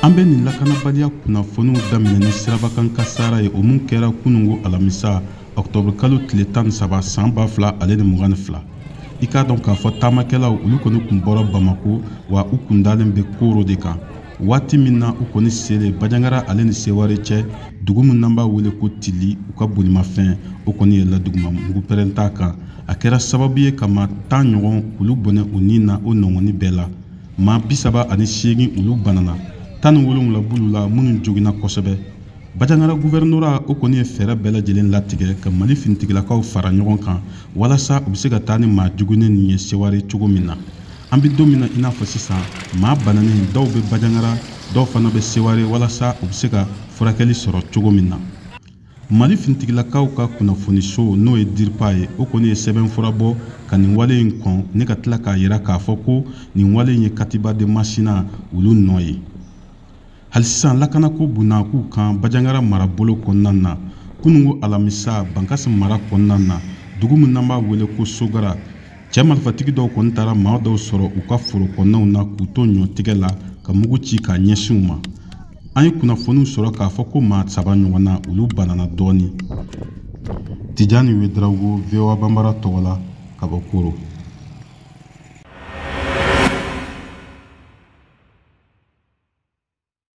An bɛ nin lakanabaliya kunnafoniw daminɛ ni sirabakan kasara ye, o mun kɛra kunungo alamisa ɔkutɔburu kalo tile 13 san 2022. I k'a dɔn k'a fɔ taamakɛlaw olu kɔni kun bɔra Bamako, wa u kun dalen bɛ Koro de kan. Waati min na u kɔni selen Banjagara ale ni Seware cɛ, dugu min n'an b'a wele ko Tili, u ka bolimafɛn o kɔni yɛlɛla duguma mugupɛrɛn t'a kan. A kɛra sababu ye ka maa 10 ɲɔgɔn olu bɔnɛ u ni na o nɔngɔnni bɛɛ la. Maa 38 olu banana, 17 b'olu la minnu joginna kosɛbɛ. Banjagara guvɛrɛnora o kɔni ye fɛɛrɛ bɛɛ lajɛlen latigɛ ka Mali finitigilakaw fara ɲɔgɔn kan walasa u bɛ se ka taa ni maa jugunen nin ye Seware cogo min na. An bɛ don min na i n'a fɔ sisan, maa bananen dɔw bɛ Banjagara, dɔw fana bɛ Seware walasa u bɛ se ka furakɛli sɔrɔ cogo min na. Mali finitigilakaw ka kunnafoniso n'o ye DIRPA ye, o kɔni ye sɛbɛnfura bɔ ka nin wale in kɔn ni ka tila k'a yira k'a fɔ ko nin wale in ye Katiba de Masina olu nɔ ye. Hali sisan lakanako bunnakuw kan Banjagara marabolo kɔnɔna na, kunungo alamisa Bankasi mara kɔnɔna na, dugu min n'an b'a wele ko Sogara, cɛ marifatigi dɔw kɔni taara maa dɔw sɔrɔ u ka foro kɔnɔnaw na k'u to ɲɔtigɛ la ka mugu ci k'a ɲɛsin u ma. An ye kunnafoniw sɔrɔ k'a fɔ ko maa 3 ɲɔgɔn na olu banana dɔɔni. Tijani Wedarawogo, VOA Banbara tɔgɔ la ka bɔ Koro.